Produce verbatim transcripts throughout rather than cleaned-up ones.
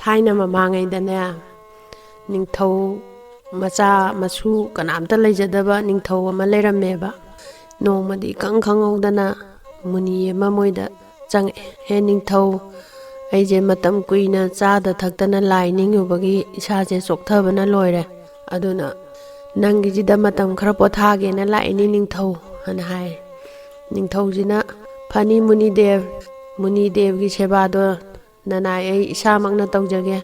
ꯊꯥꯏꯅ ꯃꯃꯥꯡꯉꯩꯗꯅꯦ, ꯅꯤꯡꯊꯧ ꯃꯆꯥ ꯃꯁꯨ ꯀꯅꯥꯝꯇ ꯂꯩꯖꯗꯕ ꯅꯤꯡꯊꯧ ꯑꯃ ꯂꯩꯔꯝꯃꯦꯕ꯫ ꯅꯣꯡꯃꯗꯤ ꯏꯈꯪ ꯈꯪꯍꯧꯗꯅ ꯃꯨꯅꯤ ꯑꯃ ꯃꯣꯏꯗ ꯆꯪꯉꯛꯑꯦ꯫ "ꯍꯦ ꯅꯤꯡꯊꯧ, ꯑꯩꯁꯦ ꯃꯇꯝ ꯀꯨꯏꯅ ꯆꯥꯗ ꯊꯛꯇꯅ ꯂꯥꯏ ꯅꯤꯡꯉꯨꯕꯒꯤ ꯏꯁꯥꯁꯦ ꯆꯣꯛꯊꯕꯅ ꯂꯣꯏꯔꯦ꯫ ꯑꯗꯨꯅ ꯅꯪꯒꯤꯁꯤꯗ ꯃꯇꯝ ꯈꯔ ꯄꯣꯊꯥꯒꯦꯅ ꯂꯥꯛꯏꯅꯤ ꯅꯤꯡꯊꯧ" ꯍꯥꯏꯅ ꯍꯥꯏ꯫ ꯅꯤꯡꯊꯧꯁꯤꯅ, "ꯐꯅꯤ ꯃꯨꯅꯤꯗꯦꯕ, ꯃꯨꯅꯤꯗꯦꯕꯒꯤ ꯁꯦꯕꯥꯗꯣ ꯅꯅꯥꯏ ꯑꯩ ꯏꯁꯥꯃꯛꯅ ꯇꯧꯖꯒꯦ,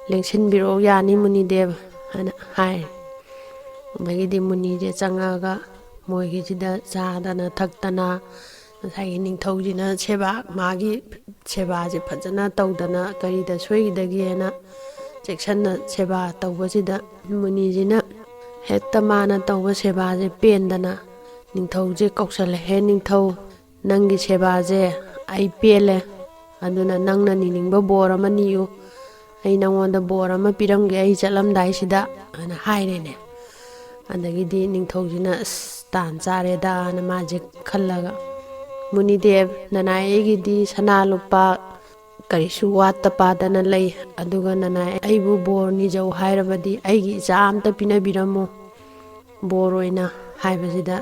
ꯂꯦꯡꯁꯤꯟꯕꯤꯔꯛꯑꯣ, ꯌꯥꯅꯤ ꯃꯨꯅꯤꯗꯦꯕ" ꯍꯥꯏꯅ ꯍꯥꯏ꯫ ꯑꯗꯒꯤꯗꯤ ꯃꯨꯅꯤꯁꯦ ꯆꯪꯉꯛꯑꯒ ꯃꯣꯏꯒꯤꯁꯤꯗ ꯆꯥꯗꯅ ꯊꯛꯇꯅ ꯉꯁꯥꯏꯒꯤ ꯅꯤꯡꯊꯧꯁꯤꯅ ꯁꯦꯕꯥ, ꯃꯥꯒꯤ ꯁꯦꯕꯥꯁꯦ ꯐꯖꯅ ꯇꯧꯗꯅ, ꯀꯔꯤꯗ ꯁꯣꯏꯈꯤꯗꯒꯦꯅ ꯆꯦꯛꯁꯤꯟꯅ ꯁꯦꯕꯥ ꯇꯧꯕꯁꯤꯗ, ꯃꯨꯅꯤꯁꯤꯅ ꯍꯦꯛꯇ ꯃꯥꯅ ꯇꯧꯕ ꯁꯦꯕꯥꯁꯦ ꯄꯦꯟꯗꯅ ꯅꯤꯡꯊꯧꯁꯦ ꯀꯧꯁꯜꯂꯦ꯫ "ꯍꯦ ꯅꯤꯡꯊꯧ, ꯅꯪꯒꯤ ꯁꯦꯕꯥꯁꯦ ꯑꯩ ꯄꯦꯜꯂꯦ, ꯑꯗꯨꯅ ꯅꯪꯅ ꯅꯤꯅꯤꯡꯕ ꯕꯣꯔ ꯑꯃ ꯅꯤꯌꯨ, ꯑꯩ ꯅꯪꯉꯣꯟꯗ ꯕꯣꯔ ꯑꯃ ꯄꯤꯔꯝꯒꯦ ꯑꯩ ꯆꯠꯂꯝꯗꯥꯏꯁꯤꯗ" ꯍꯥꯏꯅ ꯍꯥꯏꯔꯦꯅꯦ꯫ ꯑꯗꯒꯤꯗꯤ ꯅꯤꯡꯊꯧꯁꯤꯅ, "ꯑꯁ, ꯇꯥꯟ ꯆꯥꯔꯦꯗꯥꯅ" ꯃꯥꯁꯦ ꯈꯜꯂꯒ, "ꯃꯨꯅꯤꯗꯦꯕ, ꯅꯅꯥꯏ ꯑꯩꯒꯤꯗꯤ ꯁꯅꯥ ꯂꯨꯄꯥ ꯀꯔꯤꯁꯨ ꯋꯥꯠꯇ ꯄꯥꯗꯅ ꯂꯩ, ꯑꯗꯨꯒ ꯅꯅꯥꯏ ꯑꯩꯕꯨ ꯕꯣꯔ ꯅꯤꯖꯧ ꯍꯥꯏꯔꯕꯗꯤ ꯑꯩꯒꯤ ꯏꯆꯥ ꯑꯝꯇ ꯄꯤꯅꯕꯤꯔꯝꯃꯨ, ꯕꯣꯔ ꯑꯣꯏꯅ" ꯍꯥꯏꯕꯁꯤꯗ,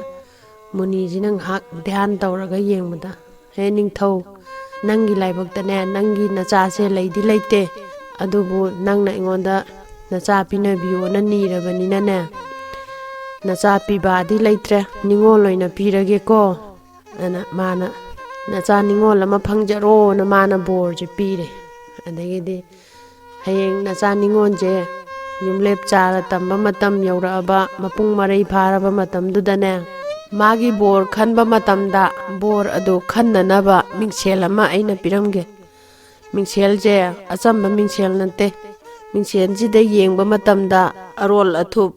ꯃꯨꯅꯤꯁꯤꯅ ꯉꯥꯏꯍꯥꯛ ꯙ꯭ꯌꯥꯟ ꯇꯧꯔꯒ ꯌꯦꯡꯕꯗ, "ꯍꯦ ꯅꯤꯡꯊꯧ, ꯅꯪꯒꯤ ꯂꯥꯏꯕꯛꯇꯅꯦ, ꯅꯪꯒꯤ ꯅꯆꯥꯁꯦ ꯂꯩꯗꯤ ꯂꯩꯇꯦ, ꯑꯗꯨꯕꯨ ꯅꯪꯅ ꯑꯩꯉꯣꯟꯗ ꯅꯆꯥ ꯄꯤꯅꯕꯤꯌꯣꯅ ꯅꯤꯔꯕꯅꯤꯅꯅꯦ, ꯅꯆꯥ ꯄꯤꯕꯥꯗꯤ ꯂꯩꯇ꯭ꯔꯦ, ꯅꯤꯉꯣꯜ ꯑꯣꯏꯅ ꯄꯤꯔꯒꯦꯀꯣ" ꯑꯅ ꯃꯥꯅ, "ꯅꯆꯥ ꯅꯤꯉꯣꯜ ꯑꯃ ꯐꯪꯖꯔꯣꯅ" ꯃꯥꯅ ꯕꯣꯔꯁꯦ ꯄꯤꯔꯦ꯫ ꯑꯗꯒꯤꯗꯤ ꯍꯌꯦꯡ ꯅꯆꯥ ꯅꯤꯉꯣꯜꯁꯦ ꯌꯨꯝꯂꯦꯞ ꯆꯥꯔ ꯇꯝꯕ ꯃꯇꯝ ꯌꯧꯔꯛꯑꯕ, ꯃꯄꯨꯡ ꯃꯔꯩ ꯐꯥꯔꯕ ꯃꯇꯝꯗꯨꯗꯅꯦ, ꯃꯥꯒꯤ ꯕꯣꯔ ꯈꯟꯕ ꯃꯇꯝꯗ ꯕꯣꯔ ꯑꯗꯨ ꯈꯟꯅꯅꯕ ꯃꯤꯡꯁꯦꯜ ꯑꯃ ꯑꯩꯅ ꯄꯤꯔꯝꯒꯦ꯫ ꯃꯤꯡꯁꯦꯜꯁꯦ ꯑꯆꯝꯕ ꯃꯤꯡꯁꯦꯜ ꯅꯠꯇꯦ꯫ ꯃꯤꯡꯁꯦꯜꯁꯤꯗ ꯌꯦꯡꯕ ꯃꯇꯝꯗ ꯑꯔꯣꯜ ꯑꯊꯨꯞ,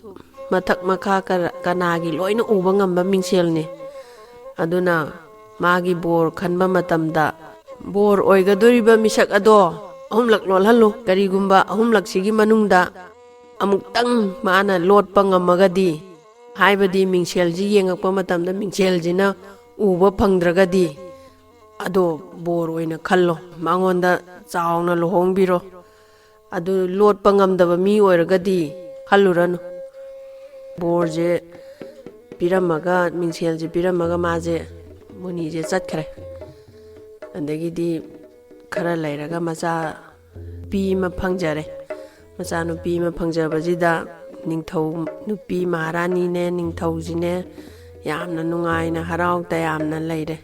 ꯃꯊꯛ ꯃꯈꯥ ꯀꯔ-, ꯀꯅꯥꯒꯤ ꯂꯣꯏꯅ ꯎꯕ ꯉꯝꯕ ꯃꯤꯡꯁꯦꯜꯅꯤ꯫ ꯑꯗꯨꯅ ꯃꯥꯒꯤ ꯕꯣꯔ ꯈꯟꯕ ꯃꯇꯝꯗ ꯕꯣꯔ ꯑꯣꯏꯒꯗꯧꯔꯤꯕ ꯃꯤꯁꯛ ꯑꯗꯣ ꯑꯍꯨꯝꯂꯛ ꯂꯣꯜꯍꯜꯂꯨ꯫ ꯀꯔꯤꯒꯨꯝꯕ ꯑꯍꯨꯝꯂꯛꯁꯤꯒꯤ ꯃꯅꯨꯡꯗ ꯑꯃꯨꯛꯇꯪ ꯃꯥꯅ ꯂꯣꯠꯄ ꯉꯝꯃꯒꯗꯤ, ꯍꯥꯏꯕꯗꯤ ꯃꯤꯡꯁꯦꯜꯁꯤ ꯌꯦꯡꯉꯛꯄ ꯃꯇꯝꯗ ꯃꯤꯡꯁꯦꯜꯁꯤꯅ ꯎꯕ ꯐꯪꯗ꯭ꯔꯒꯗꯤ, ꯑꯗꯣ ꯕꯣꯔ ꯑꯣꯏꯅ ꯈꯜꯂꯣ, ꯃꯉꯣꯟꯗ ꯆꯥꯎꯅ ꯂꯨꯍꯣꯡꯕꯤꯔꯣ꯫ ꯑꯗꯨ ꯂꯣꯠꯄ ꯉꯝꯗꯕ ꯃꯤ ꯑꯣꯏꯔꯒꯗꯤ ꯈꯜꯂꯨꯔꯅꯨ꯫ ꯕꯣꯔꯁꯦ ꯄꯤꯔꯝꯃꯒ, ꯃꯤꯡꯁꯦꯜꯁꯦ ꯄꯤꯔꯝꯃꯒ ꯃꯥꯁꯦ, ꯃꯨꯅꯤꯁꯦ ꯆꯠꯈ꯭ꯔꯦ꯫ ꯑꯗꯒꯤꯗꯤ ꯈꯔ ꯂꯩꯔꯒ ꯃꯆꯥ ꯅꯨꯄꯤ ꯑꯃ ꯐꯪꯖꯔꯦ꯫ ꯃꯆꯥꯅꯨꯄꯤ ꯑꯃ ꯐꯪꯖꯕꯁꯤꯗ ꯅꯤꯡꯊꯧ ꯅꯨꯄꯤ ꯃꯍꯥꯔꯥꯅꯤꯅꯦ, ꯅꯤꯡꯊꯧꯁꯤꯅꯦ, ꯌꯥꯝꯅ ꯅꯨꯡꯉꯥꯏꯅ ꯍꯔꯥꯎ ꯇꯌꯥꯝꯅ ꯂꯩꯔꯦ꯫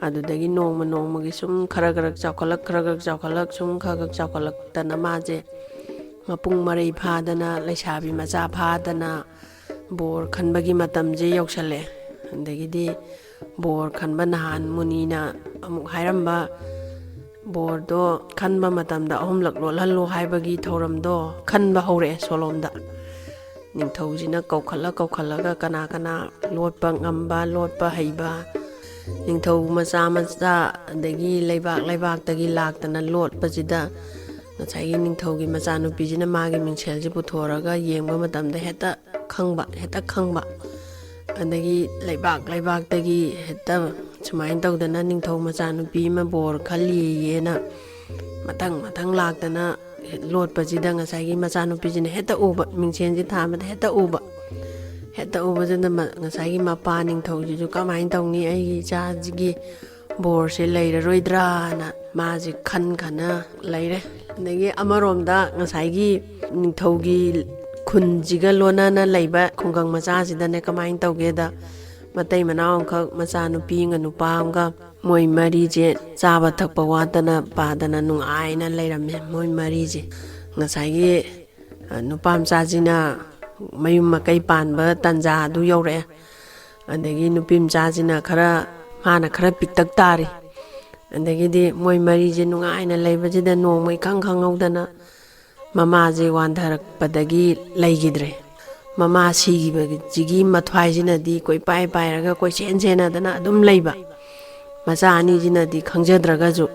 ꯑꯗꯨꯗꯒꯤ ꯅꯣꯡꯃ ꯅꯣꯡꯃꯒꯤ ꯁꯨꯝ ꯈꯔ ꯈꯔ ꯆꯥꯎꯈꯠꯂꯛ, ꯈꯔ ꯈꯔ ꯆꯥꯎꯈꯠꯂꯛ, ꯁꯨꯝ ꯈꯔ ꯈꯔ ꯆꯥꯎꯈꯠꯂꯛꯇꯅ ꯃꯥꯁꯦ ꯃꯄꯨꯡ ꯃꯔꯩ ꯐꯥꯗꯅ, ꯂꯩꯁꯥꯕꯤ ꯃꯆꯥ ꯐꯥꯗꯅ, ꯕꯣꯔ ꯈꯟꯕꯒꯤ ꯃꯇꯝꯁꯦ ꯌꯧꯁꯜꯂꯛꯑꯦ꯫ ꯑꯗꯒꯤꯗꯤ ꯕꯣꯔ ꯈꯟꯕ ꯅꯍꯥꯟ ꯃꯨꯅꯤꯅ ꯑꯃꯨꯛ ꯍꯥꯏꯔꯝꯕ, ꯕꯣꯔꯗꯣ ꯈꯟꯕ ꯃꯇꯝꯗ ꯑꯍꯨꯝꯂꯛ ꯂꯣꯠꯍꯜꯂꯨ ꯍꯥꯏꯕꯒꯤ ꯊꯧꯔꯝꯗꯣ ꯈꯟꯕ ꯍꯧꯔꯛꯑꯦ ꯁꯣꯂꯣꯝꯗ꯫ ꯅꯤꯡꯊꯧꯁꯤꯅ ꯀꯧꯈꯠꯂ ꯀꯧꯈꯠꯂꯒ ꯀꯅꯥ ꯀꯅꯥ ꯂꯣꯠꯄ ꯉꯝꯕ, ꯂꯣꯠꯄ ꯍꯩꯕ, ꯅꯤꯡꯊꯧ ꯃꯆꯥ ꯃꯆꯥ, ꯑꯗꯒꯤ ꯂꯩꯕꯥꯛ ꯂꯩꯕꯥꯛꯇꯒꯤ ꯂꯥꯛꯇꯅ ꯂꯣꯠꯄꯁꯤꯗ ꯉꯁꯥꯏꯒꯤ ꯅꯤꯡꯊꯧꯒꯤ ꯃꯆꯥꯅꯨꯄꯤꯁꯤꯅ ꯃꯥꯒꯤ ꯃꯤꯡꯁꯦꯜꯁꯦ ꯄꯨꯊꯣꯔꯒ ꯌꯦꯡꯕ ꯃꯇꯝꯗ ꯍꯦꯛꯇ ꯈꯪꯕ, ꯍꯦꯛꯇ ꯈꯪꯕ꯫ ꯑꯗꯒꯤ ꯂꯩꯕꯥꯛ ꯂꯩꯕꯥꯛꯇꯒꯤ ꯍꯦꯛꯇ ꯁꯨꯃꯥꯏꯅ ꯇꯧꯗꯅ ꯅꯤꯡꯊꯧ ꯃꯆꯥꯅꯨꯄꯤ ꯑꯃ ꯕꯣꯔ ꯈꯜꯂꯤꯌꯦꯅ ꯃꯊꯪ ꯃꯊꯪ ꯂꯥꯛꯇꯅ ꯂꯣꯠꯄꯁꯤꯗ ꯉꯁꯥꯏꯒꯤ ꯃꯆꯥꯅꯨꯄꯤꯁꯤꯅ ꯍꯦꯛꯇ ꯎꯕ, ꯃꯤꯡꯁꯦꯜꯁꯦ ꯊꯥꯟꯕꯗ ꯍꯦꯛꯇ ꯎꯕ꯫ ꯍꯦꯛꯇ ꯎꯕꯁꯤꯗ ꯃ-, ꯉꯁꯥꯏꯒꯤ ꯃꯄꯥ ꯅꯤꯡꯊꯧꯁꯤꯁꯨ ꯀꯃꯥꯏꯅ ꯇꯧꯅꯤ, ꯑꯩꯒꯤ ꯏꯆꯥꯁꯤꯒꯤ ꯕꯣꯔꯁꯦ ꯂꯩꯔꯔꯣꯏꯗ꯭ꯔꯥꯅ ꯃꯥꯁꯦ ꯈꯟ ꯈꯅ ꯂꯩꯔꯦ꯫ ꯑꯗꯒꯤ ꯑꯃꯔꯣꯝꯗ ꯉꯁꯥꯏꯒꯤ ꯅꯤꯡꯊꯧꯒꯤ ꯈꯨꯟꯁꯤꯒ ꯂꯣꯟꯅꯅ ꯂꯩꯕ ꯈꯨꯡꯒꯪ ꯃꯆꯥꯁꯤꯗꯅꯦ ꯀꯃꯥꯏꯅ ꯇꯧꯒꯦꯗ, ꯃꯇꯩ ꯃꯅꯥꯎ ꯑꯃꯈꯛ, ꯃꯆꯥꯅꯨꯄꯤ ꯑꯃꯒ ꯅꯨꯄꯥ ꯑꯃꯒ, ꯃꯣꯏ ꯃꯔꯤꯁꯦ ꯆꯥꯕ ꯊꯛꯄ ꯋꯥꯠꯇꯅ ꯄꯥꯗꯅ ꯅꯨꯡꯉꯥꯏꯅ ꯂꯩꯔꯝꯃꯦ꯫ ꯃꯣꯏ ꯃꯔꯤꯁꯦ ꯉꯁꯥꯏꯒꯤ, ꯑ, ꯅꯨꯄꯥ ꯃꯆꯥꯁꯤꯅ ꯃꯌꯨꯝ ꯃꯀꯩ ꯄꯥꯟꯕ ꯇꯥꯟꯖꯥ ꯑꯗꯨ ꯌꯧꯔꯛꯑꯦ꯫ ꯑꯗꯒꯤ ꯅꯨꯄꯤ ꯃꯆꯥꯁꯤꯅ ꯈꯔ, ꯃꯥꯅ ꯈꯔ ꯄꯤꯛꯇꯛ ꯇꯥꯔꯤ꯫ ꯑꯗꯒꯤꯗꯤ ꯃꯣꯏ ꯃꯔꯤꯁꯦ ꯅꯨꯡꯉꯥꯏꯅ ꯂꯩꯕꯁꯤꯗ ꯅꯣꯡꯃ ꯏꯈꯪ ꯈꯪꯍꯧꯗꯅ ꯃꯃꯥꯁꯦ ꯋꯥꯟꯊꯔꯛꯄꯗꯒꯤ ꯂꯩꯈꯤꯗ꯭ꯔꯦ꯫ ꯃꯃꯥ ꯁꯤꯈꯤꯕꯁꯤꯒꯤ ꯃꯊ꯭ꯋꯥꯏꯁꯤꯅꯗꯤ ꯀꯣꯏꯄꯥꯏ ꯄꯥꯏꯔꯒ ꯀꯣꯏꯁꯦꯟ ꯁꯦꯟꯅꯗꯅ ꯑꯗꯨꯝ ꯂꯩꯕ꯫ ꯃꯆꯥ ꯑꯅꯤꯁꯤꯅꯗꯤ ꯈꯪꯖꯗ꯭ꯔꯒꯁꯨ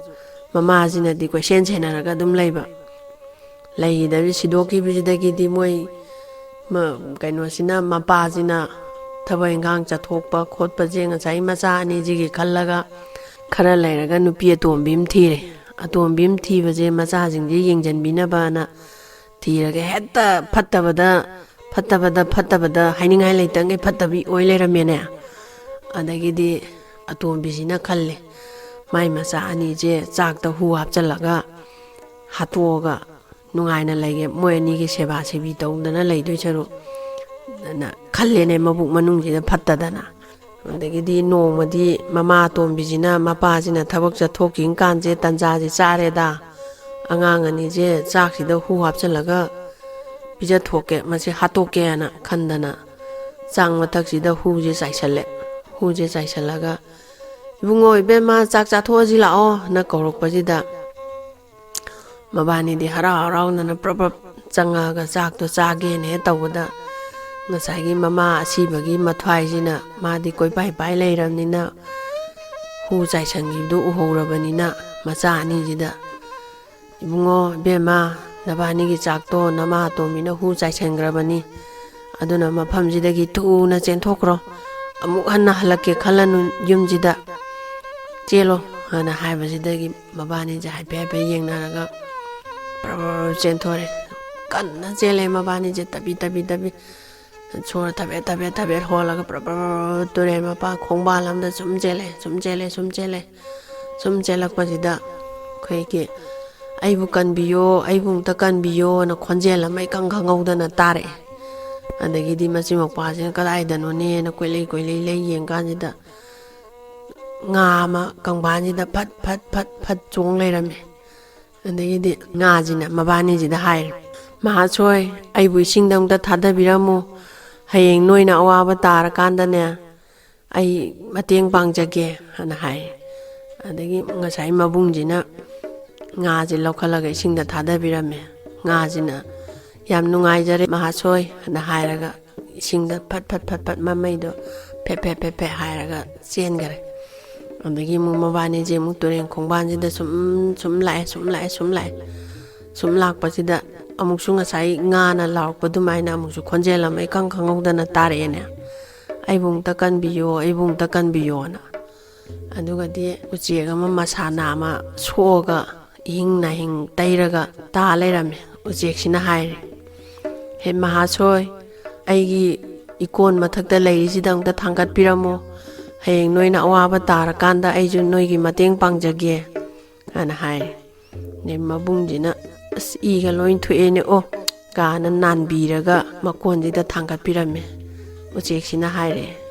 ꯃꯃꯥꯁꯤꯅꯗꯤ ꯀꯣꯏꯁꯦꯟ ꯁꯦꯟꯅꯔꯒ ꯑꯗꯨꯝ ꯂꯩꯕ꯫ ꯂꯩꯈꯤꯗꯕ, ꯁꯤꯗꯣꯛꯈꯤꯕꯁꯤꯗꯒꯤꯗꯤ ꯃꯣꯏ ꯃ-, ꯀꯩꯅꯣꯁꯤꯅ, ꯃꯄꯥꯁꯤꯅ ꯊꯕꯛ ꯏꯟꯈꯥꯡ ꯆꯠꯊꯣꯛꯄ ꯈꯣꯠꯄꯁꯦ ꯉꯁꯥꯏ ꯃꯆꯥ ꯑꯅꯤꯁꯤꯒꯤ ꯈꯜꯂꯒ ꯈꯔ ꯂꯩꯔꯒ ꯅꯨꯄꯤ ꯑꯇꯣꯝꯕꯤ ꯑꯃ ꯊꯤꯔꯦ꯫ ꯑꯇꯣꯝꯕꯤ ꯑꯃ ꯊꯤꯕꯁꯦ ꯃꯆꯥꯁꯤꯡꯁꯦ ꯌꯦꯡꯁꯤꯟꯕꯤꯅꯕꯅ ꯊꯤꯔꯒ ꯍꯦꯛꯇ ꯐꯠꯇꯕꯗ, ꯐꯠꯇꯕꯗ, ꯐꯠꯇꯕꯗ ꯍꯥꯏꯅꯤꯡꯉꯥꯏ ꯂꯩꯇꯉꯩ ꯐꯠꯇꯕꯤ ꯑꯣꯏ ꯂꯩꯔꯝꯃꯦꯅꯦ꯫ ꯑꯗꯒꯤꯗꯤ ꯑꯇꯣꯝꯕꯤꯁꯤꯅ ꯈꯜꯂꯦ, "ꯃꯥꯏ ꯃꯆꯥ ꯑꯅꯤꯁꯦ ꯆꯥꯛꯇ ꯍꯨ ꯍꯥꯞꯆꯤꯜꯂꯒ ꯍꯥꯠꯇꯣꯛꯑꯒ ꯅꯨꯡꯉꯥꯏꯅ ꯂꯩꯒꯦ, ꯃꯣꯏ ꯑꯅꯤꯒꯤ ꯁꯦꯕꯥ ꯁꯦꯕꯤ ꯇꯧꯗꯅ ꯂꯩꯗꯣꯏ ꯁꯔꯨꯛ" ꯑꯅ ꯈꯜꯂꯦꯅꯦ ꯃꯕꯨꯛ ꯃꯅꯨꯡꯁꯤꯗ ꯐꯠꯇꯗꯅ꯫ ꯑꯗꯒꯤꯗꯤ ꯅꯣꯡꯃꯗꯤ ꯃꯃꯥ ꯑꯇꯣꯝꯕꯤꯁꯤꯅ ꯃꯄꯥꯁꯤꯅ ꯊꯕꯛ ꯆꯠꯊꯣꯛꯈꯤꯕ ꯀꯥꯟꯁꯦ ꯇꯟꯖꯥꯁꯦ ꯆꯥꯔꯦꯗ, ꯑꯉꯥꯡ ꯑꯅꯤꯁꯦ ꯆꯥꯛꯁꯤꯗ ꯍꯨ ꯍꯥꯞꯆꯤꯜꯂꯒ ꯄꯤꯖꯊꯣꯛꯀꯦ, ꯃꯁꯤ ꯍꯥꯠꯇꯣꯛꯀꯦꯅ ꯈꯟꯗꯅ ꯆꯥꯛ ꯃꯊꯛꯁꯤꯗ ꯍꯨꯁꯦ ꯆꯥꯏꯁꯜꯂꯦ꯫ ꯍꯨꯁꯦ ꯆꯥꯏꯁꯜꯂꯒ, "ꯏꯕꯨꯡꯉꯣ, ꯏꯕꯦꯝꯃ, ꯆꯥꯛ ꯆꯥꯊꯣꯛꯑꯁꯤ ꯂꯥꯛꯑꯣ" ꯅ ꯀꯧꯔꯛꯄꯁꯤꯗ ꯃꯕꯥꯅꯤꯗꯤ ꯍꯔꯥꯎ ꯍꯔꯥꯎꯅꯅ ꯄ꯭ꯔꯞ ꯄ꯭ꯔꯞ ꯆꯪꯉꯛꯑꯒ ꯆꯥꯛꯇꯣ ꯆꯥꯒꯦꯅ ꯍꯦꯛ ꯇꯧꯕꯗ, ꯉꯁꯥꯏꯒꯤ ꯃꯃꯥ ꯑꯁꯤꯕꯒꯤ ꯃꯊ꯭ꯋꯥꯏꯁꯤꯅ, ꯃꯥꯗꯤ ꯀꯣꯏꯄꯥꯏ ꯄꯥꯏ ꯂꯩꯔꯕꯅꯤꯅ, ꯍꯨ ꯆꯥꯏꯁꯟꯈꯤꯕꯗꯨ ꯎꯍꯧꯔꯕꯅꯤꯅ, ꯃꯆꯥ ꯑꯅꯤꯁꯤꯗ, "ꯏꯕꯨꯡꯉꯣ, ꯏꯕꯦꯝꯃ, ꯅꯕꯥꯅꯤꯒꯤ ꯆꯥꯛꯇꯣ ꯅꯃꯥ ꯑꯇꯣꯝꯕꯤꯅ ꯍꯨ ꯆꯥꯏꯁꯟꯈ꯭ꯔꯕꯅꯤ, ꯑꯗꯨꯅ ꯃꯐꯝꯁꯤꯗꯒꯤ ꯊꯨꯅ ꯆꯦꯟꯊꯣꯛꯈ꯭ꯔꯣ, ꯑꯃꯨꯛ ꯍꯟꯅ ꯍꯜꯂꯛꯀꯦ ꯈꯜꯂꯅꯨ ꯌꯨꯝꯁꯤꯗ, ꯆꯦꯜꯂꯣ" ꯍꯥꯏꯅ ꯍꯥꯏꯕꯁꯤꯗꯒꯤ ꯃꯕꯥꯅꯤꯁꯦ ꯍꯥꯏꯐꯦꯠ ꯍꯥꯏꯐꯦꯠ ꯌꯦꯡꯅꯔꯒ ꯄ꯭ꯔꯞ ꯄ꯭ꯔꯞ ꯆꯦꯟꯊꯣꯔꯛꯑꯦ꯫ ꯀꯟꯅ ꯆꯦꯜꯂꯦ ꯃꯕꯥꯅꯤꯁꯦ, ꯇꯞꯕꯤ ꯇꯞꯕꯤ ꯇꯞꯕꯤ, ꯁꯣꯔ ꯊꯕꯦꯠ ꯊꯕꯦꯠ ꯊꯕꯦꯠ ꯍꯣꯜꯂꯒ ꯄ꯭ꯔꯞ ꯄ꯭ꯔꯞ ꯄ꯭ꯔꯞ ꯇꯨꯔꯦꯜ ꯃꯄꯥꯟ ꯈꯣꯡꯕꯥꯜ ꯑꯃꯗ ꯁꯨꯝ ꯆꯦꯜꯂꯦ, ꯁꯨꯝ ꯆꯦꯜꯂꯦ, ꯁꯨꯝ ꯆꯦꯜꯂꯦ꯫ ꯁꯨꯝ ꯆꯦꯜꯂꯛꯄꯁꯤꯗ ꯑꯩꯈꯣꯏꯒꯤ "ꯑꯩꯕꯨ ꯀꯟꯕꯤꯌꯣ, ꯑꯩꯕꯨ ꯑꯝꯇ ꯀꯟꯕꯤꯌꯣꯅ" ꯈꯣꯟꯖꯦꯜ ꯑꯃ ꯏꯀꯪ ꯈꯪꯍꯧꯗꯅ ꯇꯥꯔꯛꯑꯦ꯫ ꯑꯗꯒꯤꯗꯤ ꯃꯆꯤꯟ ꯃꯧꯄ꯭ꯋꯥꯁꯤꯅ ꯀꯗꯥꯏꯗꯅꯣꯅꯦꯅ ꯀꯣꯏꯂꯩ ꯀꯣꯏꯂꯩ ꯂꯩ ꯌꯦꯡ ꯀꯥꯟꯁꯤꯗ ꯉꯥ ꯑꯃ ꯀꯪꯕꯥꯟꯁꯤꯗ ꯐꯠ ꯐꯠ ꯐꯠ ꯐꯠ ꯆꯣꯡ ꯂꯩꯔꯝꯃꯦ꯫ ꯑꯗꯒꯤꯗꯤ ꯉꯥꯁꯤꯅ ꯃꯕꯥꯅꯤꯁꯤꯗ ꯍꯥꯏꯔꯦ, "ꯃꯍꯥꯁꯣꯏ, ꯑꯩꯕꯨ ꯏꯁꯤꯡꯗ ꯑꯃꯨꯛꯇ ꯊꯥꯗꯕꯤꯔꯝꯃꯨ, ꯍꯌꯦꯡ ꯅꯣꯏꯅ ꯑꯋꯥꯕ ꯇꯥꯔꯀꯥꯟꯗꯅꯦ, ꯑꯩ ꯃꯇꯦꯡ ꯄꯥꯡꯖꯒꯦ" ꯍꯥꯏꯅ ꯍꯥꯏ꯫ ꯑꯗꯒꯤ ꯉꯁꯥꯏ ꯃꯕꯨꯡꯁꯤꯅ ꯉꯥꯁꯦ ꯂꯧꯈꯠꯂꯒ ꯏꯁꯤꯡꯗ ꯊꯥꯗꯕꯤꯔꯝꯃꯦ꯫ ꯉꯥꯁꯤꯅ, "ꯌꯥꯝ ꯅꯨꯡꯉꯥꯏꯖꯔꯦ ꯃꯍꯥꯁꯣꯏ" ꯍꯥꯏꯅ ꯍꯥꯏꯔꯒ ꯏꯁꯤꯡꯗ ꯐꯠ ꯐꯠ ꯐꯠ ꯐꯠ ꯃꯃꯩꯗꯣ ꯐꯦꯠ ꯐꯦꯠ ꯐꯦꯠ ꯐꯦꯠ ꯍꯥꯏꯔꯒ ꯆꯦꯟꯈꯔꯦ꯫ ꯑꯗꯒꯤ ꯑꯃꯨꯛ ꯃꯕꯥꯅꯤꯁꯦ ꯑꯃꯨꯛ ꯇꯨꯔꯦꯟ ꯈꯣꯡꯕꯥꯟꯁꯤꯗ ꯁꯨꯝ ꯁꯨꯝ ꯂꯥꯛꯑꯦ, ꯁꯨꯝ ꯂꯥꯛꯑꯦ, ꯁꯨꯝ ꯂꯥꯛꯑꯦ꯫ ꯁꯨꯝ ꯂꯥꯛꯄꯁꯤꯗ ꯑꯃꯨꯛꯁꯨ ꯉꯁꯥꯏ ꯉꯥꯅ ꯂꯥꯎꯔꯛꯄ ꯑꯗꯨꯃꯥꯏꯅ ꯑꯃꯨꯛꯁꯨ ꯈꯣꯟꯖꯦꯜ ꯑꯃ ꯏꯀꯪ ꯈꯪꯍꯧꯗꯅ ꯇꯥꯔꯛꯑꯦꯅꯦ, "ꯑꯩꯕꯨ ꯑꯃꯨꯛꯇ ꯀꯟꯕꯤꯌꯣ, ꯑꯩꯕꯨ ꯑꯃꯨꯛꯇ ꯀꯟꯕꯤꯌꯣꯅ"꯫ ꯑꯗꯨꯒꯗꯤ ꯎꯆꯦꯛ ꯑꯃ ꯃꯁꯥ ꯅꯥꯝꯃ ꯁꯣꯛꯑꯒ ꯏꯍꯤꯡ ꯅꯥꯍꯤꯡ ꯇꯩꯔꯒ ꯇꯥ ꯂꯩꯔꯝꯃꯦ꯫ ꯎꯆꯦꯛꯁꯤꯅ ꯍꯥꯏꯔꯦ, "ꯍꯦ ꯃꯍꯥꯁꯣꯏ, ꯑꯩꯒꯤ ꯏꯀꯣꯟ ꯃꯊꯛꯇ ꯂꯩꯔꯤꯁꯤꯗ ꯑꯝꯇ ꯊꯥꯡꯒꯠꯄꯤꯔꯝꯃꯣ꯫ ꯍꯌꯦꯡ ꯅꯣꯏꯅ ꯑꯋꯥꯕ ꯇꯥꯔꯀꯥꯟꯗ ꯑꯩꯁꯨ ꯅꯣꯏꯒꯤ ꯃꯇꯦꯡ ꯄꯥꯡꯖꯒꯦ" ꯍꯥꯏꯅ ꯍꯥꯏꯔꯦ꯫ ꯑꯗꯩ ꯃꯕꯨꯡꯁꯤꯅ, "ꯑꯁ, ꯏꯒ ꯂꯣꯏ ꯊꯣꯛꯑꯦꯅꯦ ꯑꯣ" ꯀꯥꯏꯅ ꯅꯥꯟꯕꯤꯔꯒ ꯃꯀꯣꯟꯁꯤꯗ ꯊꯥꯡꯒꯠꯄꯤꯔꯝꯃꯦ꯫ ꯎꯆꯦꯛꯁꯤꯅ ꯍꯥꯏꯔꯦ,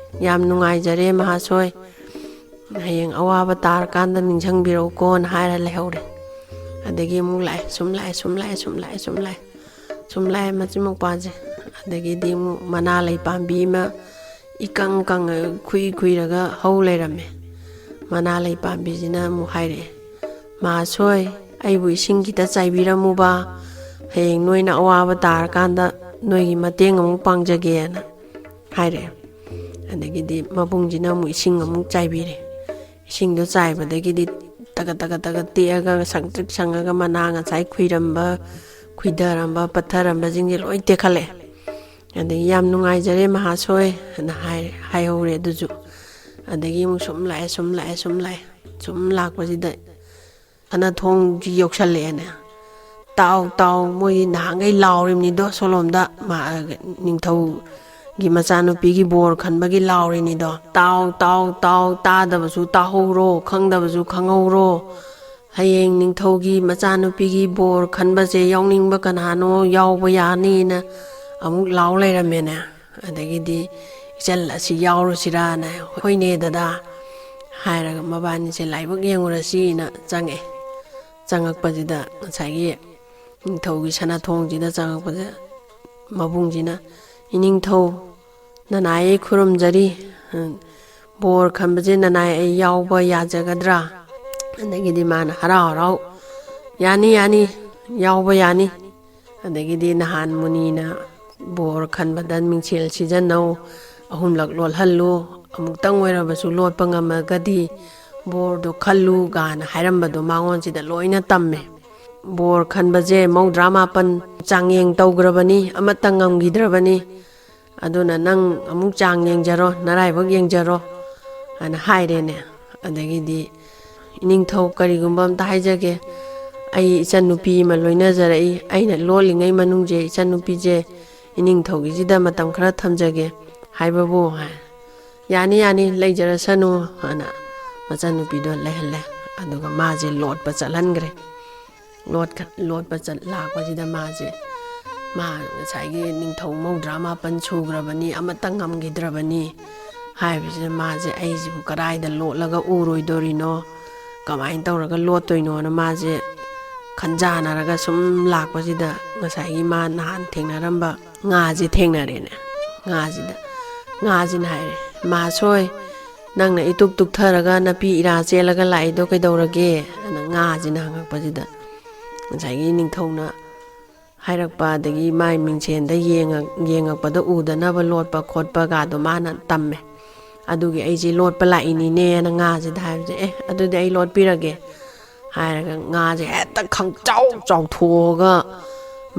"ꯌꯥꯝ ꯅꯨꯡꯉꯥꯏꯖꯔꯦ ꯃꯍꯥꯁꯣꯏ, ꯍꯌꯦꯡ ꯑꯋꯥꯕ ꯇꯥꯔꯀꯥꯟꯗ ꯅꯤꯡꯁꯤꯡꯕꯤꯔꯛꯎꯀꯣꯅ" ꯍꯥꯏꯔ ꯂꯩꯍꯧꯔꯦ꯫ ꯑꯗꯒꯤ ꯑꯃꯨꯛ ꯂꯥꯛꯑꯦ, ꯁꯨꯝ ꯂꯥꯛꯑꯦ, ꯁꯨꯝ ꯂꯥꯛꯑꯦ, ꯁꯨꯝ ꯂꯥꯛꯑꯦ, ꯁꯨꯝ ꯂꯥꯛꯑꯦ꯫ ꯁꯨꯝ ꯂꯥꯛꯑꯦ ꯃꯆꯤꯟ ꯃꯧꯄ꯭ꯋꯥꯁꯦ꯫ ꯑꯗꯒꯤꯗꯤ ꯑꯃꯨꯛ ꯃꯅꯥ ꯂꯩ ꯄꯥꯝꯕꯤ ꯑꯃ ꯏꯀꯪ ꯀꯪꯉ ꯈꯨꯏ ꯈꯨꯏꯔꯒ ꯍꯧ ꯂꯩꯔꯝꯃꯦ꯫ ꯃꯅꯥ ꯂꯩ ꯄꯥꯝꯕꯤꯁꯤꯅ ꯑꯃꯨꯛ ꯍꯥꯏꯔꯛꯑꯦ, "ꯃꯍꯥꯁꯣꯏ, ꯑꯩꯕꯨ ꯏꯁꯤꯡ ꯈꯤꯇ ꯆꯥꯏꯕꯤꯔꯝꯃꯨꯕ, ꯍꯌꯦꯡ ꯅꯣꯏꯅ ꯑꯋꯥꯕ ꯇꯥꯔꯀꯥꯟꯗ ꯅꯣꯏꯒꯤ ꯃꯇꯦꯡ ꯑꯃꯨꯛ ꯄꯥꯡꯖꯒꯦꯅ" ꯍꯥꯏꯔꯛꯑꯦ꯫ ꯑꯗꯒꯤꯗꯤ ꯃꯕꯨꯡꯁꯤꯅ ꯑꯃꯨꯛ ꯏꯁꯤꯡ ꯑꯃꯨꯛ ꯆꯥꯏꯕꯤꯔꯦ꯫ ꯏꯁꯤꯡꯗꯣ ꯆꯥꯏꯕꯗꯒꯤꯗꯤ ꯇꯒꯠ ꯇꯒꯠ ꯇꯒꯠ ꯇꯦꯛꯑꯒ ꯁꯪꯇ꯭ꯔꯤꯛ ꯁꯪꯉꯒ ꯃꯅꯥ ꯉꯁꯥꯏ ꯈꯨꯏꯔꯝꯕ, ꯈꯨꯏꯊꯔꯝꯕ, ꯄꯠꯊꯔꯝꯕꯁꯤꯡꯁꯦ ꯂꯣꯏ ꯇꯦꯛꯈꯠꯂꯛꯑꯦ꯫ ꯑꯗꯒꯤ, "ꯌꯥꯝ ꯅꯨꯡꯉꯥꯏꯖꯔꯦ ꯃꯍꯥꯁꯣꯏ" ꯍꯥꯏꯅ ꯍꯥꯏ-, ꯍꯥꯏꯍꯧꯔꯦ꯫ ꯑꯗꯨꯁꯨ ꯑꯗꯒꯤ ꯑꯃꯨꯛ ꯁꯨꯝ ꯂꯥꯛꯑꯦ, ꯁꯨꯝ ꯂꯥꯛꯑꯦ, ꯁꯨꯝ ꯂꯥꯛꯑꯦ꯫ ꯁꯨꯝ ꯂꯥꯛꯄꯁꯤꯗ ꯁꯅꯥꯊꯣꯡꯁꯤ ꯌꯧꯁꯜꯂꯛꯑꯦꯅꯦ꯫ "ꯇꯥꯎ, ꯇꯥꯎ, ꯃꯣꯏ ꯅꯍꯥꯟꯈꯩ ꯂꯥꯎꯔꯤꯕꯅꯤꯗꯣ ꯁꯣꯂꯣꯝꯗ, ꯃꯥ-, ꯅꯤꯡꯊꯧꯒꯤ ꯃꯆꯥꯅꯨꯄꯤꯒꯤ ꯕꯣꯔ ꯈꯟꯕꯒꯤ ꯂꯥꯎꯔꯤꯅꯤꯗꯣ꯫ ꯇꯥꯎ, ꯇꯥꯎ, ꯇꯥꯎ, ꯇꯥꯗꯕꯁꯨ ꯇꯥꯍꯧꯔꯣ, ꯈꯪꯗꯕꯁꯨ ꯈꯪꯍꯧꯔꯣ꯫ ꯍꯌꯦꯡ ꯅꯤꯡꯊꯧꯒꯤ ꯃꯆꯥꯅꯨꯄꯤꯒꯤ ꯕꯣꯔ ꯈꯟꯕꯁꯦ ꯌꯥꯎꯅꯤꯡꯕ ꯀꯅꯥꯅꯣ ꯌꯥꯎꯕ ꯌꯥꯅꯤꯅ" ꯑꯃꯨꯛ ꯂꯥꯎ ꯂꯩꯔꯝꯃꯦꯅꯦ꯫ ꯑꯗꯒꯤꯗꯤ, "ꯏꯆꯜ ꯑꯁꯤ ꯌꯥꯎꯔꯨꯁꯤꯔꯥꯅ?" "ꯍꯣꯏꯅꯦ ꯗꯗꯥ" ꯍꯥꯏꯔꯒ ꯃꯕꯥꯅꯤꯁꯦ ꯂꯥꯏꯕꯛ ꯌꯦꯡꯉꯨꯔꯁꯤꯅ ꯆꯪꯉꯛꯑꯦ꯫ ꯆꯪꯉꯛꯄꯁꯤꯗ ꯉꯁꯥꯏꯒꯤ ꯅꯤꯡꯊꯧꯒꯤ ꯁꯅꯥꯊꯣꯡꯁꯤꯗ ꯆꯪꯉꯛꯄꯗ ꯃꯕꯨꯡꯁꯤꯅ, "ꯏꯅꯤꯡꯊꯧ, ꯅꯅꯥꯏ ꯑꯩ ꯈꯨꯔꯨꯝꯖꯔꯤ꯫ ꯕꯣꯔ ꯈꯟꯕꯁꯦ ꯅꯅꯥꯏ ꯑꯩ ꯌꯥꯎꯕ ꯌꯥꯖꯒꯗ꯭ꯔꯥ?" ꯑꯗꯒꯤꯗꯤ ꯃꯥꯅ ꯍꯔꯥꯎ ꯍꯔꯥꯎ, "ꯌꯥꯅꯤ, ꯌꯥꯅꯤ, ꯌꯥꯎꯕ ꯌꯥꯅꯤ"꯫ ꯑꯗꯒꯤꯗꯤ ꯅꯍꯥꯟ ꯃꯨꯅꯤꯅ ꯕꯣꯔ ꯈꯟꯕꯗ ꯃꯤꯡꯁꯦꯜ ꯁꯤꯖꯤꯟꯅꯧ, ꯑꯍꯨꯝꯂꯛ ꯂꯣꯠꯍꯜꯂꯨ, ꯑꯃꯨꯛꯇꯪ ꯑꯣꯏꯔꯕꯁꯨ ꯂꯣꯠꯄ ꯉꯝꯃꯒꯗꯤ ꯕꯣꯔꯗꯣ ꯈꯜꯂꯨ ꯀꯥꯏꯅ ꯍꯥꯏꯔꯝꯕꯗꯣ ꯃꯉꯣꯟꯁꯤꯗ ꯂꯣꯏꯅ ꯇꯝꯃꯦ꯫ "ꯕꯣꯔ ꯈꯟꯕꯁꯦ ꯃꯧꯗ꯭ꯔꯥ ꯃꯥꯄꯟ ꯆꯥꯡꯌꯦꯡ ꯇꯧꯈ꯭ꯔꯕꯅꯤ, ꯑꯃꯠꯇ ꯉꯝꯈꯤꯗ꯭ꯔꯕꯅꯤ꯫ ꯑꯗꯨꯅ ꯅꯪ ꯑꯃꯨꯛ ꯆꯥꯡ ꯌꯦꯡꯖꯔꯣ, ꯅꯔꯥꯏꯕꯛ ꯌꯦꯡꯖꯔꯣ" ꯍꯥꯏꯅ ꯍꯥꯏꯔꯦꯅꯦ꯫ ꯑꯗꯒꯤꯗꯤ, "ꯏꯅꯤꯡꯊꯧ, ꯀꯔꯤꯒꯨꯝꯕ ꯑꯝꯇ ꯍꯥꯏꯖꯒꯦ꯫ ꯑꯩ ꯏꯆꯟꯅꯨꯄꯤ ꯑꯃ ꯂꯣꯏꯅꯖꯔꯛꯏ꯫ ꯑꯩꯅ ꯂꯣꯠꯂꯤꯉꯩ ꯃꯅꯨꯡꯁꯦ ꯏꯆꯟꯅꯨꯄꯤꯁꯦ ꯏꯅꯤꯡꯊꯧꯒꯤꯁꯤꯗ ꯃꯇꯝ ꯈꯔ ꯊꯝꯖꯒꯦ" ꯍꯥꯏꯕꯕꯨ, ꯍꯥꯏ, "ꯌꯥꯅꯤ, ꯌꯥꯅꯤ, ꯂꯩꯖꯔꯁꯅꯨ" ꯍꯥꯏꯅ ꯃꯆꯟꯅꯨꯄꯤꯗꯣ ꯂꯩꯍꯜꯂꯦ꯫ ꯑꯗꯨꯒ ꯃꯥꯁꯦ ꯂꯣꯠꯄ ꯆꯠꯍꯟꯈ꯭ꯔꯦ꯫ ꯂꯣꯠꯄ ꯆꯠ ꯂꯥꯛꯄꯁꯤꯗ ꯃꯥꯁꯦ, ꯃꯥ ꯉꯁꯥꯏꯒꯤ ꯅꯤꯡꯊꯧ ꯃꯧꯗ꯭ꯔꯥ ꯃꯥꯄꯟ ꯁꯨꯈ꯭ꯔꯕꯅꯤ, ꯑꯃꯠꯇ ꯉꯝꯈꯤꯗ꯭ꯔꯕꯅꯤ ꯍꯥꯏꯕꯁꯤꯗ ꯃꯥꯁꯦ, "ꯑꯩꯁꯤꯕꯨ ꯀꯗꯥꯏꯗ ꯂꯣꯠꯂꯒ ꯎꯔꯣꯏꯗꯣꯔꯤꯅꯣ, ꯀꯃꯥꯏꯅ ꯇꯧꯔꯒ ꯂꯣꯠꯇꯣꯏꯅꯣꯅ" ꯃꯥꯁꯦ ꯈꯟꯖꯥꯟꯅꯔꯒ ꯁꯨꯝ ꯂꯥꯛꯄꯁꯤꯗ, ꯉꯁꯥꯏꯒꯤ ꯃꯥ ꯅꯍꯥꯟ ꯊꯦꯡꯅꯔꯝꯕ ꯉꯥꯁꯦ ꯊꯦꯡꯅꯔꯦꯅꯦ꯫ ꯉꯥꯁꯤꯗ, ꯉꯥꯁꯤꯅ ꯍꯥꯏꯔꯦ, "ꯃꯥꯁꯣꯏ, ꯅꯪꯅ ꯏꯇꯨꯛ ꯇꯨꯛꯊꯔꯒ ꯅꯥꯄꯤ ꯏꯔꯥ ꯆꯦꯜꯂꯒ ꯂꯥꯛꯏꯗꯣ ꯀꯩꯗꯧꯔꯒꯦ?" ꯑꯅ ꯉꯥꯁꯤꯅ ꯍꯪꯉꯛꯄꯁꯤꯗ, ꯉꯁꯥꯏꯒꯤ ꯅꯤꯡꯊꯧꯅ ꯍꯥꯏꯔꯛꯄ, ꯑꯗꯒꯤ ꯃꯥꯏ ꯃꯤꯡꯁꯦꯟꯗ ꯌꯦꯡꯉꯛ-, ꯌꯦꯡꯉꯛꯄꯗ ꯎꯗꯅꯕ ꯂꯣꯠꯄ ꯈꯣꯠꯄꯒꯗꯣ ꯃꯥꯅ ꯇꯝꯃꯦ꯫ "ꯑꯗꯨꯒꯤ ꯑꯩꯁꯦ ꯂꯣꯠꯄ ꯂꯥꯛꯏꯅꯤꯅꯦꯅ" ꯉꯥꯁꯤꯗ ꯍꯥꯏꯕꯁꯦ, "ꯑꯦ, ꯑꯗꯨꯗꯤ ꯑꯩ ꯂꯣꯠꯄꯤꯔꯒꯦ" ꯍꯥꯏꯔꯒ, ꯉꯥꯁꯦ ꯍꯦꯛꯇ ꯈꯪꯆꯥꯎ ꯆꯥꯎꯊꯣꯛꯑꯒ,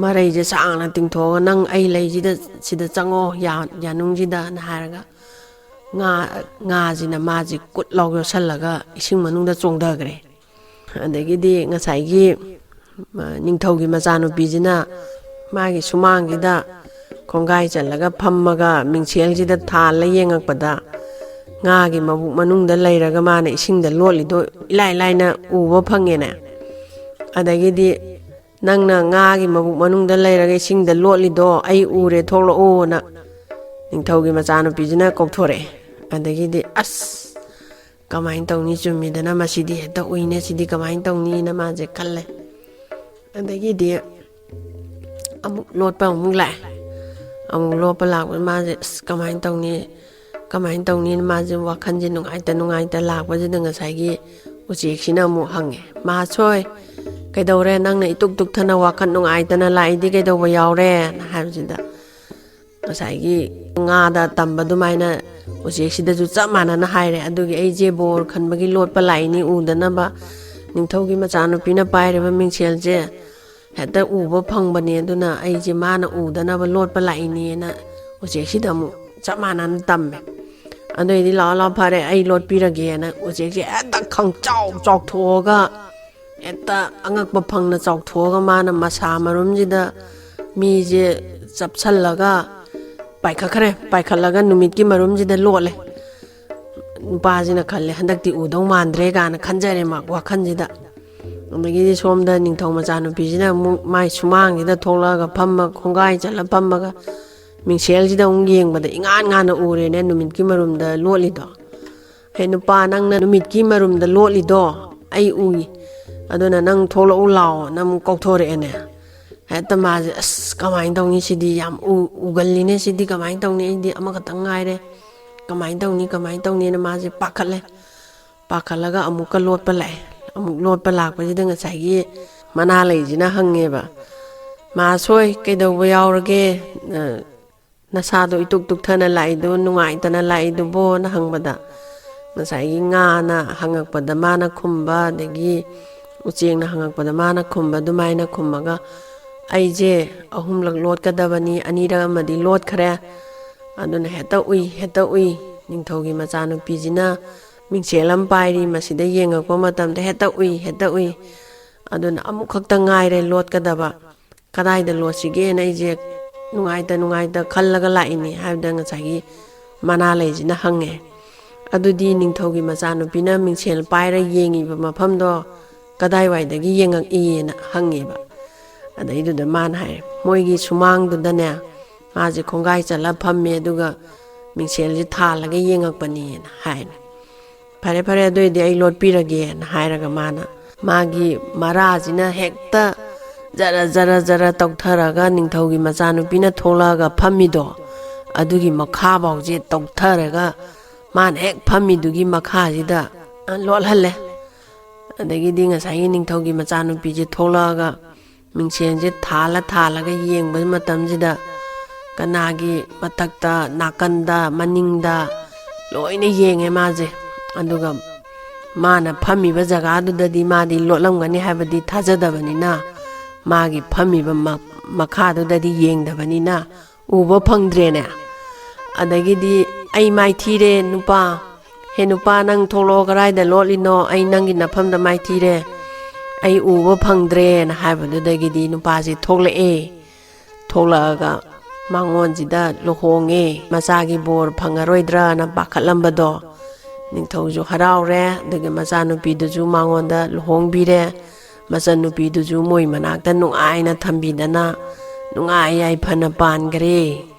ꯃꯔꯩꯁꯦ ꯁꯥꯡꯅ ꯇꯤꯡꯊꯣꯛꯑꯒ, "ꯅꯪ ꯑꯩ ꯂꯩꯁꯤꯗ, ꯁꯤꯗ ꯆꯪꯉꯣ, ꯌꯥ-, ꯌꯥꯅꯨꯡꯁꯤꯗꯅ" ꯍꯥꯏꯔꯒ, ꯉꯥ, ꯉꯥꯁꯤꯅ ꯃꯥꯁꯤ ꯀꯨꯠ ꯂꯥꯎ ꯌꯣꯠꯁꯜꯂꯒ ꯏꯁꯤꯡ ꯃꯅꯨꯡꯗ ꯆꯣꯡꯊꯈ꯭ꯔꯦ꯫ ꯑꯗꯒꯤꯗꯤ ꯉꯁꯥꯏꯒꯤ, ꯑ, ꯅꯤꯡꯊꯧꯒꯤ ꯃꯆꯥꯅꯨꯄꯤꯁꯤꯅ ꯃꯥꯒꯤ ꯁꯨꯃꯥꯡꯁꯤꯗ ꯈꯣꯡꯒꯥꯏ ꯆꯜꯂꯒ ꯐꯝꯃꯒ ꯃꯤꯡꯁꯦꯜꯁꯤꯗ ꯊꯥꯜꯂ ꯌꯦꯡꯉꯛꯄꯗ, ꯉꯥꯒꯤ ꯃꯕꯨꯛ ꯃꯅꯨꯡꯗ ꯂꯩꯔꯒ ꯃꯥꯅ ꯏꯁꯤꯡꯗ ꯂꯣꯠꯂꯤꯗꯣ ꯏꯂꯥꯏ ꯂꯥꯏꯅ ꯎꯕ ꯐꯪꯉꯦꯅꯦ꯫ ꯑꯗꯒꯤꯗꯤ, "ꯅꯪꯅ ꯉꯥꯒꯤ ꯃꯕꯨꯛ ꯃꯅꯨꯡꯗ ꯂꯩꯔꯒ ꯏꯁꯤꯡꯗ ꯂꯣꯠꯂꯤꯗꯣ ꯑꯩ ꯎꯔꯦ, ꯊꯣꯛꯂꯛꯑꯣꯅ" ꯅꯤꯡꯊꯧꯒꯤ ꯃꯆꯥꯅꯨꯄꯤꯁꯤꯅ ꯀꯧꯊꯣꯔꯛꯑꯦ꯫ ꯑꯗꯒꯤꯗꯤ, "ꯑꯁ, ꯀꯃꯥꯏꯅ ꯇꯧꯅꯤ? ꯆꯨꯝꯃꯤꯗꯅ, ꯃꯁꯤꯗꯤ ꯍꯦꯛꯇ ꯎꯏꯅꯦ, ꯁꯤꯗꯤ ꯀꯃꯥꯏꯅ ꯇꯧꯅꯤꯅ" ꯃꯥꯁꯦ ꯈꯜꯂꯦ꯫ ꯑꯗꯒꯤꯗꯤ ꯑꯃꯨꯛ ꯂꯣꯠꯄ ꯑꯃꯨꯛ ꯂꯥꯛꯑꯦ꯫ ꯑꯃꯨꯛ ꯂꯣꯠꯄ ꯂꯥꯛꯄꯗ ꯃꯥꯁꯦ, "ꯑꯁ, ꯀꯃꯥꯏꯅ ꯇꯧꯅꯤ? ꯀꯃꯥꯏꯅ ꯇꯧꯅꯤꯅ" ꯃꯥꯁꯦ ꯋꯥꯈꯜꯁꯦ ꯅꯨꯡꯉꯥꯏꯇ ꯅꯨꯡꯉꯥꯏꯇ ꯂꯥꯛꯄꯁꯤꯗ, ꯉꯁꯥꯏꯒꯤ ꯎꯆꯦꯛꯁꯤꯅ ꯑꯃꯨꯛ ꯍꯪꯉꯦ, "ꯃꯥꯁꯣꯏ, ꯀꯩꯗꯧꯔꯦ? ꯅꯪꯅ ꯏꯇꯨꯛ ꯇꯨꯛꯊꯅ ꯋꯥꯈꯜ ꯅꯨꯡꯉꯥꯏꯇꯅ ꯂꯥꯛꯏꯗꯤ ꯀꯩꯗꯧꯕ ꯌꯥꯎꯔꯦꯅ?" ꯍꯥꯏꯕꯁꯤꯗ, ꯉꯁꯥꯏꯒꯤ ꯉꯥꯗ ꯇꯝꯕ ꯑꯗꯨꯃꯥꯏꯅ ꯎꯆꯦꯛꯁꯤꯗꯁꯨ ꯆꯞ ꯃꯥꯟꯅꯅ ꯍꯥꯏꯔꯦ, "ꯑꯗꯨꯒꯤ ꯑꯩꯁꯦ ꯕꯣꯔ ꯈꯟꯕꯒꯤ ꯂꯣꯠꯄ ꯂꯥꯛꯏꯅꯤ, ꯎꯗꯅꯕ꯫ ꯅꯤꯡꯊꯧꯒꯤ ꯃꯆꯥꯅꯨꯄꯤꯅ ꯄꯥꯏꯔꯤꯕ ꯃꯤꯡꯁꯦꯜꯁꯦ ꯍꯦꯛꯇ ꯎꯕ ꯐꯪꯕꯅꯦ, ꯑꯗꯨꯅ ꯑꯩꯁꯦ ꯃꯥꯅ ꯎꯗꯅꯕ ꯂꯣꯠꯄ ꯂꯥꯛꯏꯅꯦꯅ" ꯎꯆꯦꯛꯁꯤꯗ ꯑꯃꯨꯛ ꯆꯞ ꯃꯥꯟꯅꯅ ꯇꯝꯃꯦ꯫ ꯑꯗꯨꯏꯗꯤ "ꯂꯥꯛꯑꯣ, ꯂꯥꯛꯑꯣ, ꯐꯔꯦ, ꯑꯩ ꯂꯣꯠꯄꯤꯔꯒꯦꯅ" ꯎꯆꯦꯛꯁꯦ ꯍꯦꯛꯇ ꯈꯪꯆꯥꯎ ꯆꯥꯎꯊꯣꯛꯑꯒ, ꯍꯦꯛꯇ ꯑꯉꯛꯄ ꯐꯪꯅ ꯆꯥꯎꯊꯣꯛꯑꯒ, ꯃꯥꯅ ꯃꯁꯥ ꯃꯔꯨꯝꯁꯤꯗ ꯃꯤꯁꯦ ꯆꯞꯁꯜꯂꯒ ꯄꯥꯏꯈꯠꯈ꯭ꯔꯦ꯫ ꯄꯥꯏꯈꯠꯂꯒ ꯅꯨꯃꯤꯠꯀꯤ ꯃꯔꯨꯝꯁꯤꯗ ꯂꯣꯠꯂꯦ꯫ ꯅꯨꯄꯥꯁꯤꯅ ꯈꯜꯂꯦ, "ꯍꯟꯗꯛꯇꯤ ꯎꯗꯧ ꯃꯥꯟꯗ꯭ꯔꯦ" ꯀꯥꯏꯅ ꯈꯟꯖꯔꯦ ꯃꯥ ꯋꯥꯈꯜꯁꯤꯗ꯫ ꯑꯗꯒꯤꯗꯤ ꯁꯣꯝꯗ ꯅꯤꯡꯊꯧ ꯃꯆꯥꯅꯨꯄꯤꯁꯤꯅ ꯑꯃꯨꯛ ꯃꯥꯏ ꯁꯨꯃꯥꯡꯁꯤꯗ ꯊꯣꯛꯂꯛꯑꯒ ꯐꯝꯃ, ꯈꯣꯡꯒꯥꯏ ꯆꯠꯂ ꯐꯝꯃꯒ ꯃꯤꯡꯁꯦꯜꯁꯤꯗ ꯑꯃꯨꯛ ꯌꯦꯡꯕꯗ ꯏꯉꯥꯟ ꯉꯥꯟꯅ ꯎꯔꯦꯅꯦ ꯅꯨꯃꯤꯠꯀꯤ ꯃꯔꯨꯝꯗ ꯂꯣꯠꯂꯤꯗꯣ꯫ "ꯍꯦ ꯅꯨꯄꯥ, ꯅꯪꯅ ꯅꯨꯃꯤꯠꯀꯤ ꯃꯔꯨꯝꯗ ꯂꯣꯠꯂꯤꯗꯣ ꯑꯩ ꯎꯏ, ꯑꯗꯨꯅ ꯅꯪ ꯊꯣꯛꯂꯛꯎ ꯂꯥꯛꯑꯣꯅ" ꯑꯃꯨꯛ ꯀꯧꯊꯣꯔꯛꯑꯦꯅꯦ꯫ ꯍꯦꯛꯇ ꯃꯥꯁꯦ, "ꯑꯁ, ꯀꯃꯥꯏꯅ ꯇꯧꯅꯤ ꯁꯤꯗꯤ? ꯌꯥꯝ ꯎ-, ꯎꯒꯜꯂꯤꯅꯦ ꯁꯤꯗꯤ, ꯀꯃꯥꯏꯅ ꯇꯧꯅꯤ? ꯑꯩꯗꯤ ꯑꯃꯈꯛꯇꯪ ꯉꯥꯏꯔꯦ, ꯀꯃꯥꯏꯅ ꯇꯧꯅꯤ, ꯀꯃꯥꯏꯅ ꯇꯧꯅꯤꯅ" ꯃꯥꯁꯦ ꯄꯥꯈꯠꯂꯦ꯫ ꯄꯥꯈꯠꯂꯒ ꯑꯃꯨꯛꯀ ꯂꯣꯠꯄ ꯂꯥꯛꯑꯦ꯫ ꯑꯃꯨꯛ ꯂꯣꯠꯄ ꯂꯥꯛꯄꯁꯤꯗ ꯉꯁꯥꯏꯒꯤ ꯃꯅꯥ ꯂꯩꯁꯤꯅ ꯍꯪꯉꯦꯕ, "ꯃꯥꯁꯣꯏ, ꯀꯩꯗꯧꯕ ꯌꯥꯎꯔꯒꯦ? ꯅ-, ꯅꯁꯥꯗꯣ ꯏꯇꯨꯛ ꯇꯨꯛꯊꯅ ꯂꯥꯛꯏꯗꯨ, ꯅꯨꯡꯉꯥꯏꯇꯅ ꯂꯥꯛꯏꯗꯨꯕꯣꯅ" ꯍꯪꯕꯗ, ꯉꯁꯥꯏꯒꯤ ꯉꯥꯅ ꯍꯪꯉꯛꯄꯗ ꯃꯥꯅ ꯈꯨꯝꯕ, ꯑꯗꯒꯤ ꯎꯆꯦꯛꯅ ꯍꯪꯉꯛꯄꯗ ꯃꯥꯅ ꯈꯨꯝꯕ, ꯑꯗꯨꯃꯥꯏꯅ ꯈꯨꯝꯃꯒ, "ꯑꯩꯁꯦ ꯑꯍꯨꯝꯂꯛ ꯂꯣꯠꯀꯗꯕꯅꯤ, ꯑꯅꯤꯔꯛ ꯑꯃꯗꯤ ꯂꯣꯠꯈ꯭ꯔꯦ, ꯑꯗꯨꯅ ꯍꯦꯛꯇ ꯎꯏ, ꯍꯦꯛꯇ ꯎꯏ꯫ ꯅꯤꯡꯊꯧꯒꯤ ꯃꯆꯥꯅꯨꯄꯤꯁꯤꯅ ꯃꯤꯡꯁꯦꯜ ꯑꯃ ꯄꯥꯏꯔꯤ, ꯃꯁꯤꯗ ꯌꯦꯡꯉꯛꯄ ꯃꯇꯝꯗ ꯍꯦꯛꯇ ꯎꯏ, ꯍꯦꯛꯇ ꯎꯏ꯫ ꯑꯗꯨꯅ ꯑꯃꯨꯛꯈꯛꯇ ꯉꯥꯏꯔꯦ ꯂꯣꯠꯀꯗꯕ꯫ ꯀꯗꯥꯏꯗ ꯂꯣꯠꯁꯤꯒꯦꯅ ꯑꯩꯁꯦ ꯅꯨꯡꯉꯥꯏꯇ ꯅꯨꯡꯉꯥꯏꯇ ꯈꯜꯂꯒ ꯂꯥꯛꯏꯅꯤ" ꯍꯥꯏꯕꯗ ꯉꯁꯥꯏꯒꯤ ꯃꯅꯥ ꯂꯩꯁꯤꯅ ꯍꯪꯉꯦ꯫ "ꯑꯗꯨꯗꯤ ꯅꯤꯡꯊꯧꯒꯤ ꯃꯆꯥꯅꯨꯄꯤꯅ ꯃꯤꯡꯁꯦꯜ ꯄꯥꯏꯔ ꯌꯦꯡꯉꯤꯕ ꯃꯐꯝꯗꯣ ꯀꯗꯥꯏꯋꯥꯏꯗꯒꯤ ꯌꯦꯡꯉꯛꯏꯅ?" ꯍꯪꯉꯦꯕ꯫ ꯑꯗꯩꯗꯨꯗ ꯃꯥꯅ ꯍꯥꯏ, "ꯃꯣꯏꯒꯤ ꯁꯨꯃꯥꯡꯗꯨꯗꯅꯦ ꯃꯥꯁꯦ ꯈꯣꯡꯒꯥꯏ ꯆꯠꯂ ꯐꯝꯃꯦ, ꯑꯗꯨꯒ ꯃꯤꯡꯁꯦꯜꯁꯦ ꯊꯥꯜꯂꯒ ꯌꯦꯡꯉꯛꯄꯅꯦꯅ" ꯍꯥꯏꯅ꯫ "ꯐꯔꯦ, ꯐꯔꯦ, ꯑꯗꯨ ꯑꯣꯏꯗꯤ ꯑꯩ ꯂꯣꯠꯄꯤꯔꯒꯦꯅ" ꯍꯥꯏꯔꯒ ꯃꯥꯅ ꯃꯥꯒꯤ ꯃꯔꯥꯁꯤꯅ ꯍꯦꯛꯇ ꯖꯔ ꯖꯔ ꯖꯔ ꯇꯧꯊꯔꯒ ꯅꯤꯡꯊꯧꯒꯤ ꯃꯆꯥꯅꯨꯄꯤꯅ ꯊꯣꯛꯂꯛꯑꯒ ꯐꯝꯃꯤꯗꯣ, ꯑꯗꯨꯒꯤ ꯃꯈꯥꯐꯥꯎꯁꯦ ꯇꯧꯊꯔꯒ ꯃꯥꯅ ꯍꯦꯛ ꯐꯝꯃꯤꯗꯨꯒꯤ ꯃꯈꯥꯁꯤꯗ ꯂꯣꯠꯍꯜꯂꯦ꯫ ꯑꯗꯒꯤꯗꯤ ꯉꯁꯥꯏꯒꯤ ꯅꯤꯡꯊꯧꯒꯤ ꯃꯆꯥꯅꯨꯄꯤꯁꯦ ꯊꯣꯛꯂꯛꯑꯒ ꯃꯤꯡꯁꯦꯜꯁꯦ ꯊꯥꯜꯂ ꯊꯥꯜꯂꯒ ꯌꯦꯡꯕ ꯃꯇꯝꯁꯤꯗ ꯀꯅꯥꯒꯤ ꯃꯊꯛꯇ, ꯅꯥꯀꯟꯗ, ꯃꯅꯤꯡꯗ ꯂꯣꯏꯅ ꯌꯦꯡꯉꯦ ꯃꯥꯁꯦ꯫ ꯑꯗꯨꯒ ꯃꯥꯅ ꯐꯝꯃꯤꯕ ꯖꯒꯥꯗꯨꯗꯗꯤ ꯃꯥꯗꯤ ꯂꯣꯠꯂꯝꯒꯅꯤ ꯍꯥꯏꯕꯗꯤ ꯊꯥꯖꯗꯕꯅꯤꯅ, ꯃꯥꯒꯤ ꯐꯝꯃꯤꯕ ꯃ-, ꯃꯈꯥꯗꯨꯗꯗꯤ ꯌꯦꯡꯗꯕꯅꯤꯅ ꯎꯕ ꯐꯪꯗ꯭ꯔꯦꯅꯦ꯫ ꯑꯗꯒꯤꯗꯤ "ꯑꯩ ꯃꯥꯏꯊꯤꯔꯦ ꯅꯨꯄꯥ꯫ ꯍꯦ ꯅꯨꯄꯥ, ꯅꯪ ꯊꯣꯛꯂꯛꯑꯣ, ꯀꯗꯥꯏꯗ ꯂꯣꯠꯂꯤꯅꯣ? ꯑꯩ ꯅꯪꯒꯤ ꯅꯐꯝꯗ ꯃꯥꯏꯊꯤꯔꯦ, ꯑꯩ ꯎꯕ ꯐꯪꯗ꯭ꯔꯦꯅ" ꯍꯥꯏꯕꯗꯨꯗꯒꯤꯗꯤ ꯅꯨꯄꯥꯁꯤ ꯊꯣꯛꯂꯛꯑꯦ꯫ ꯊꯣꯛꯂꯛꯑꯒ ꯃꯉꯣꯟꯁꯤꯗ ꯂꯨꯍꯣꯡꯉꯦ꯫ ꯃꯆꯥꯒꯤ ꯕꯣꯔ ꯐꯪꯉꯔꯣꯏꯗ꯭ꯔꯅ ꯄꯥꯈꯠꯂꯝꯕꯗꯣ ꯅꯤꯡꯊꯧꯁꯨ ꯍꯔꯥꯎꯔꯦ, ꯑꯗꯨꯒ ꯃꯆꯥꯅꯨꯄꯤꯗꯨꯁꯨ ꯃꯉꯣꯟꯗ ꯂꯨꯍꯣꯡꯕꯤꯔꯦ꯫ ꯃꯆꯟꯅꯨꯄꯤꯗꯨꯁꯨ ꯃꯣꯏ ꯃꯅꯥꯛꯇ ꯅꯨꯡꯉꯥꯏꯅ ꯊꯝꯕꯤꯗꯅ ꯅꯨꯡꯉꯥꯏ ꯌꯥꯏꯐꯅ ꯄꯥꯟꯈ꯭ꯔꯦ꯫